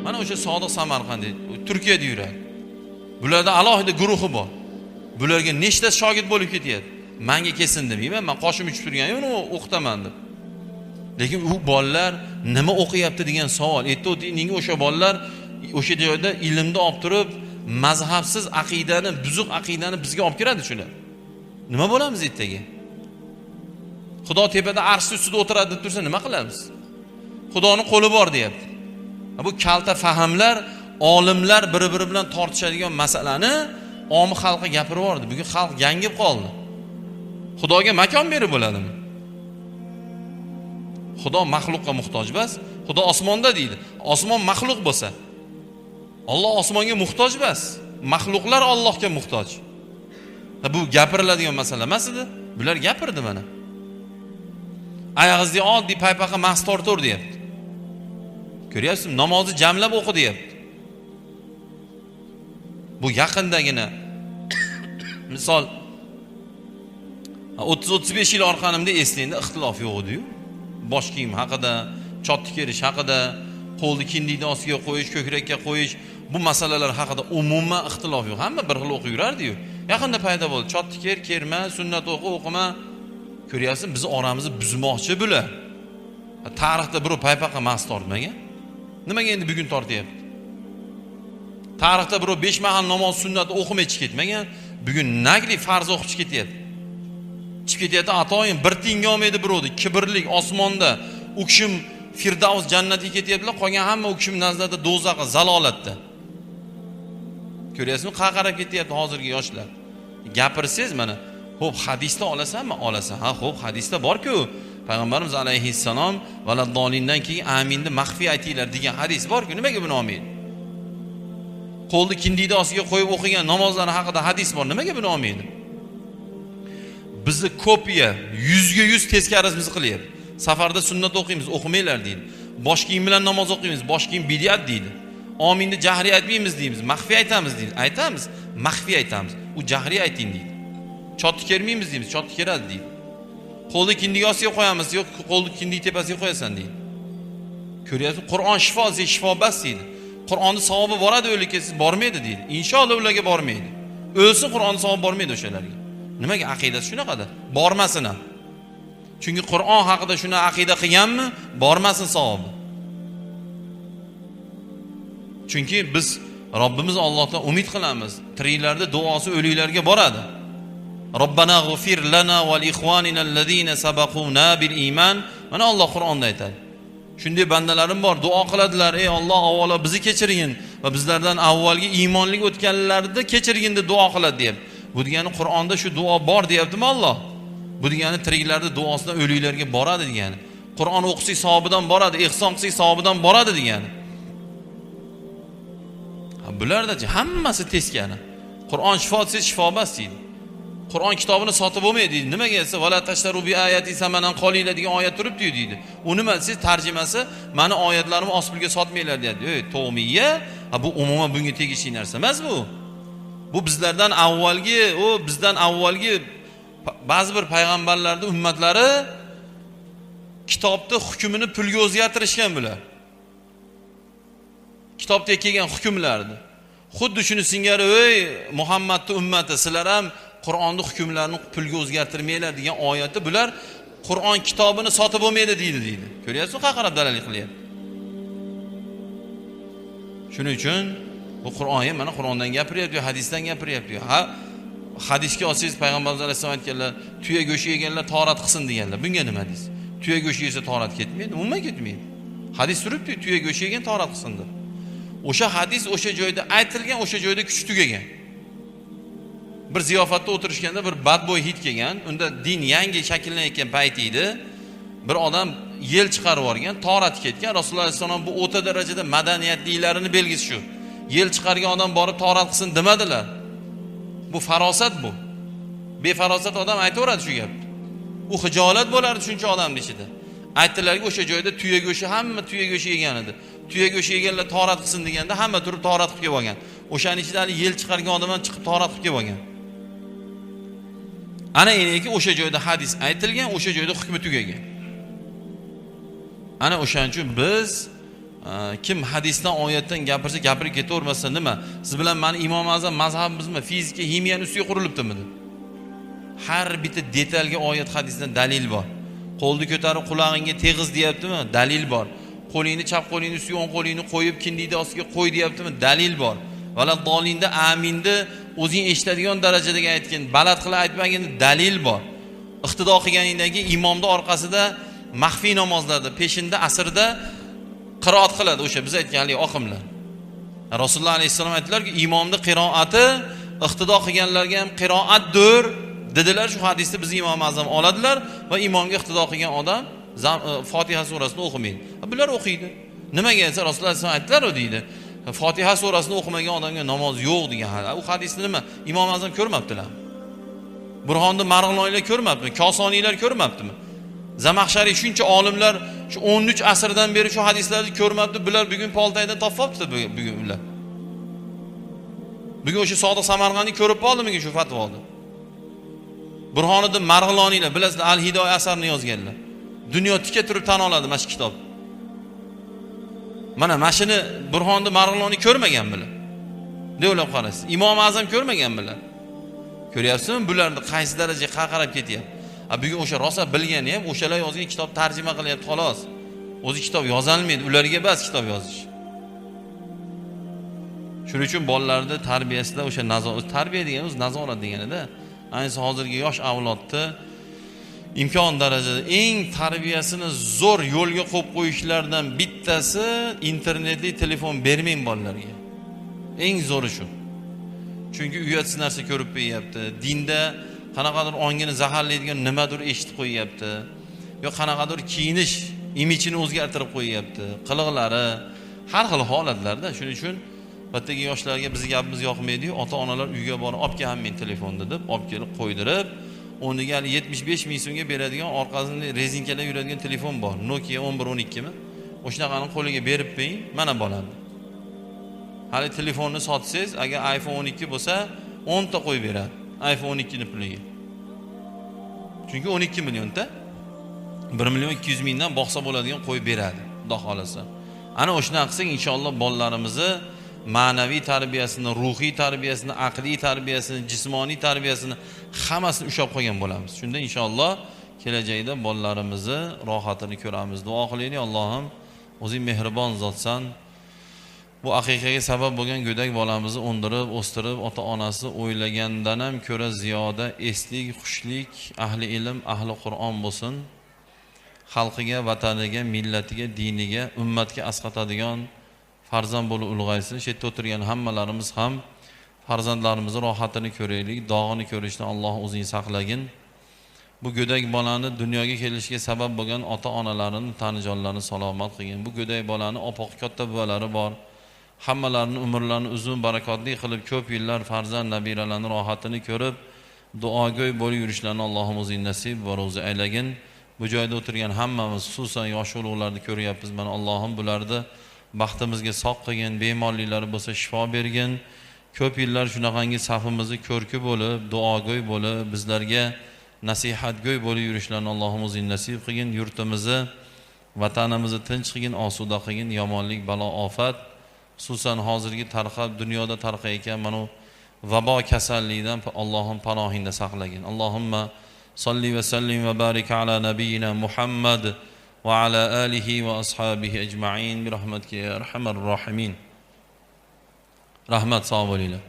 Mana o'sha Sodiq Samarqandiy Turkiyada yuradi. Bularda alohida guruhi bor. Bularga nechta shogird bo'lib ketyapti. Menga kelsin demayman, men qoshim uchib turgan, uni o'qitaman deb. Lekin u bolalar nima o'qiyapti degan savol. Erta-indinga o'sha bolalar o'sha joyda ilmni olib turib, mazhabsiz aqidani, buzuq aqidani bizga olib kiradi shular. Nima bo'lamiz ertaga? Xudo tepada arsh ustida o'tiradi deb tursa nima qilamiz? Xudoning qo'li bor deyapti. Bu kalta fahmlar, olimlar bir-biri bilan tortishadigan masalani omi xalqqa gapirib yubordi. Bugun xalq gangib qoldi. Xudoga makon berib bo'ladimi? Xudo maxluqqa muhtoj emas. Xudo osmonda deydi. Osmon maxluq bo'lsa, Alloh osmonga muhtoj emas. Maxluqlar Allohga muhtoj. Bu gapiriladigan masala emas edi. Bular gapirdi mana. Oyog'ingizga oddiy paypaqa mas tortur deyapti. Ko'ryapsizmi? Namozni jamlab o'qi deyapti. Bu yaqindagina misol 30-35 yil orqanimda eslangda ixtilof yo'q edi-yu. Bosh kiyim haqida, chotni kerish haqida, qo'lni kindikni ostiga qo'yish, ko'krakka qo'yish, bu masalalar haqida umuman ixtilof yo'q. Hamma bir xil o'qib yurardi-yu. Yaqinda paydo bo'ldi. Chotni ker, kerma, sunnat o'qi, o'qima. Ko'ryapsizmi? Bizni oramizni buzmoqchi bular. Tarixda birov paypaqa mas tortmagan. Nimaga endi bugun tortyapti? Tarixda birov 5 mahal namoz sunnati o'qimay chiqib ketmagan. Bugun nagli farz o'qib chiqib ketyapti. Chiqib ketyapti, atoyin bir tiyinga olmaydi birovni. Kibrlik osmonda. U kishim Firdavs jannatiga ketyaptilar, qolgan hamma u kishim nazarida do'zaxi, zalolatda. Ko'ryapsizmi? Qarab ketyapti hozirgi yoshlar. Gapirsangiz mana, xo'p, hadisda olasanmi? Olasan. Ha, xo'p, hadisda bor-ku. Payg'ambarimiz alayhissalom valaddolindan keyin aminni maxfiy aytinglar degan hadis bor-ku. Nimaga buni olmaydi? Qo'lni kindikni ostiga qo'yib o'qigan namozlar haqida hadis bor. Nimaga buni olmaydi? Bizni kopiya 100% teskarimizni qilyapti. Safarda sunnat o'qiymiz, o'qimanglar deydi. Bosh kiyim bilan namoz o'qiymiz, bosh kiyim bid'at deydi. Aminni jahriy aytmaymiz deymiz, maxfiy aytamiz deydi. Aytamiz, maxfiy aytamiz. U jahriy ayting deydi. Chotni kermaymiz deymiz, chotni keradi deydi. Qo'lni kindik ostiga qo'yamiz, yo'q, qo'lni kindik tepasiga qo'yasan deydi. Ko'ryapsiz, Qur'on shifo, siz shifo bas deydi. Qur'onni savobi boradi o'likka, siz bormaydi deydi. Inshaalloh ularga bormaydi. O'lsin Qur'onni savobi bormaydi o'shalarga. Nimaga aqidasi shunaqada? Bormasin ham. Chunki Qur'on haqida shuni aqida qilganmi, bormasin savobi. Chunki biz Robbimiz Allohdan umid qilamiz. Tiriklarda duosi o'liklarga boradi. Robbana g'fir lana va li ikhwanina allazina sabaquna bil iymon. Mana Alloh Qur'onda aytadi. Shunday bandalarim bor, duo qiladilar, ey Alloh, avvalo bizni kechirgin va bizlardan avvalgi iymonli o'tganlarni kechirgin deb duo qiladi deyapti. Bu degani Qur'onda shu duo bor deyaptimi Alloh? Bu degani tiriklarda duosidan o'liklarga boradi degani. Qur'on o'qisak savobidan boradi, ihson qilsak savobidan boradi degani. Bularda hammasi teskari. Qur'on shifo desangiz shifo emas deydi. Qur'on kitobini sotib bo'lmaydi deydi. Nimaga desa, vala tashtaru bi ayati samanan qalila degan oyat turibdi deydi. U nima desangiz tarjimasi, meni oyatlarimni oz pulga sotmanglar deydi. Ey, to'miya, bu umuman bunga tegishli narsa emas bu. Bu bizlardan avvalgi, u bizdan avvalgi ba'zi bir payg'ambarlarning ummatlari kitobni hukmini pulga o'zgartirishgan bular. Kitobda kelgan hukmlarni. Xuddi shuni singari, ey Muhammadning ummati, sizlar ham Qur'onning hukmlarini pulga o'zgartirmanglar degan oyatni bular Qur'on kitobini sotib bo'lmaydi deydi deydi. Ko'ryapsizmi, qarab dalalik qilyapti. Shuning uchun bu Qur'on ham mana Qur'ondan gapiryapti, hadisdan gapiryapti. Ha, hadisga olsangiz payg'ambarimiz alayhissalom aytganlar, tuya go'shti yeganlar torat qilsin deganlar. Bunga nima deysiz? Tuya go'shti yesa torat ketmaydi, umuman ketmaydi. Hadis turibdi, tuya go'shti yegan torat qilsin deb. O'sha hadis o'sha joyda aytilgan, o'sha joyda kuch tugagan. Bir ziyofatda o'tirishganda bir badbo'y hid kelgan, unda din yangi shakllanayotgan payt edi. Bir odam yel chiqarib yuborgan, torat ketgan. Rasululloh alayhissalom bu o'ta darajada madaniyatlilarini belgisi shu. Yel chiqargan odam borib torat qilsin demadilar. Bu farosat bu. Befarosat odam aytaveradi shu gapni. U hijolat bo'lardi shuncha odamning ichida. Aytdilarki, o'sha joyda tuya go'shti, hamma tuya go'shti yegan edi. Tuya go'shti yeganlar torat qilsin deganda hamma turib torat qilib kelib olgan. O'shaning ichida hali yel chiqargan odam ham chiqib torat qilib kelib olgan. Ana endiki o'sha joyda hadis aytilgan, o'sha joyda hukmi tugagan. Ana o'shaning uchun biz Kim hadisdan, oyatdan gapirsa, gapirib ketavermasa nima? Siz bilan mani Imom Azam mazhabimizmi, fizika, ximiyani ustiga qurilibdimi deb. Har bitta detalga oyat hadisdan dalil bor. Qo'lni ko'tarib qulog'ingga teg'iz deyaptimi? Dalil bor. Qo'lingni chap qo'lingni ustiga o'ng qo'lingni qo'yib kindikni ostiga qo'y deyaptimi? Dalil bor. Vala dolinda aminni o'zing eshitadigan darajadagi aytgan, baland qilib aytmagin, dalil bor. Iqtido qilganingdan keyin imomning orqasida maxfiy namozlarda, peshinda, asrda qiroat qiladi o'sha biz aytganlik oqimlar. Rasululloh alayhissalom aytdilarki, imomning qiroati iqtido qilganlarga ham qiroatdir dedilar. Shu hadisni biz Imom Azam oladilar va imomga iqtido qilgan odam Fotiha surasini o'qimaydi. Bular o'qiydi. Nimaga desa, Rasululloh alayhissalom aytdilar-ku deydi. Fotiha surasini o'qimagan odamga namoz yo'q degan. U hadisni nima? Imom Azam ko'rmabdilar. Burhoniddin Marg'iloniylar ko'rmabdimi? Kosoniylar ko'rmabdimi? Zamaxshariy shuncha olimlar shu 13 asrdan beri shu hadislarni ko'rmabdi. Bular bugun Poltaydan topibdi bugun ular. Bugun o'sha Sodiq Samarqandni ko'rib qoldimikin shu fatvoni? Burhoniddin Marg'iloniylar bilasizlar, Al-Hidoya asarini yozganlar. Dunyo tika turib tan oladi mana shu kitob. Mana shuni Burhoniddin Marg'iloniy ko'rmagan bular. Deb o'ylab qaraysiz. Imom Azam ko'rmagan bular. Ko'ryapsizmi bularni qaysi darajaga qarab ketyapti? Bugun o'sha rosa bilgani ham o'shalar yozgan kitob tarjima qilyapti xolos. O'zi kitob yozolmaydi, ularga bas kitob yozish. Shuning uchun bolalarni tarbiyasida o'sha nazorat, tarbiya degani o'zi nazorat deganida, ayniqsa hozirgi yosh avlodni imkon darajada eng tarbiyasini zo'r yo'lga qo'yib qo'yishlardan bittasi internetli telefon bermang bolalarga. Eng zo'ri shu. Chunki uyatsiz narsa ko'rib qo'yyapti. Dinda qanaqadir ongini zaharlaydigan nimadir eshitib qo'yyapti. Yo qanaqadir kiyinish imichini o'zgartirib qo'yyapti. Qiliqlari har xil holatlarda. Shuning uchun bittagi yoshlarga bizni gapimiz yoqmaydi-yu, ota-onalar uyga borib olib kel men telefonni deb olib kelib qo'ydirib, o'rniga hali 75 ming so'mga beradigan orqasida rezinkalar yuradigan telefon bor. Nokia 11 12 mi? O'shanaqani qo'liga berib qo'ying, mana bolam. Hali telefonni sotsangiz, agar iPhone 12 bo'lsa, 10 ta qo'yib beradi iPhone 12 ni puliga. Chunki 12 millionta 1 million 200 mingdan boqsa bo'ladigan qo'yib beradi, Xudo xolasa. Ana o'shani qilsak, inshaalloh bolalarimizni ma'naviy tarbiyasini, ruhiy tarbiyasini, aqliy tarbiyasini, jismoniy tarbiyasini hammasini ushlab qolgan bo'lamiz. Shunda inshaalloh kelajakda bolalarimizni rohatini ko'ramiz. Duo qilaylik, Allohim, o'zing mehribon zotsan. Bu aqiqaga sabab bo'lgan go'dak bolamizni o'ndirib, o'stirib, ota-onasi o'ylagandan ham ko'ra ziyoda eslik, xushlik, ahli ilm, ahli Qur'on bo'lsin. Xalqiga, vataniga, millatiga, diniga, ummatga asqatadigan farzand bo'lib ulg'aysin. Shu yerda o'tirgan hammalarimiz ham farzandlarimizni rohatini ko'raylik, dog'ini ko'rishdan Alloh o'zing saqlagin. Bu go'dak bolani dunyoga kelishiga sabab bo'lgan ota-onalarini tanijonlarini salomat qilgin. Bu go'dak bolani opoq katta buvalari bor. Hammalarini umrlarini uzun barakotli qilib, ko'p yillar farzand nabiralarini rohatini ko'rib, duogo'y bo'lib yurishlarini Allohim o'zing nasib va ro'zi aylagin. Bu joyda o'tirgan hammamiz, xususan yosh ulug'larni ko'ryapmiz. Mana Allohim bularni baxtimizga sog' qilgin, bemorliklari bo'lsa shifo bergin. Ko'p yillar shunaqangi safimizni ko'rki bo'lib, duogo'y bo'lib, bizlarga nasihatgo'y bo'lib yurishlarini Allohim o'zing nasib qilgin. Yurtimizni, vatanimizni tinch qilgin, osuda qilgin, yomonlik, balo, ofat, xususan hozirgi tarqab dunyoda tarqayotgan mana bu vabo kasalligidan Allohim panohingda saqlagin. Allohumma salli va sallim va barik ala nabiyyina Muhammad va ala alihi va ashabihi ajma'in bi rahmatika ya arhamar rohimin. Rahmat, sog' bo'linglar.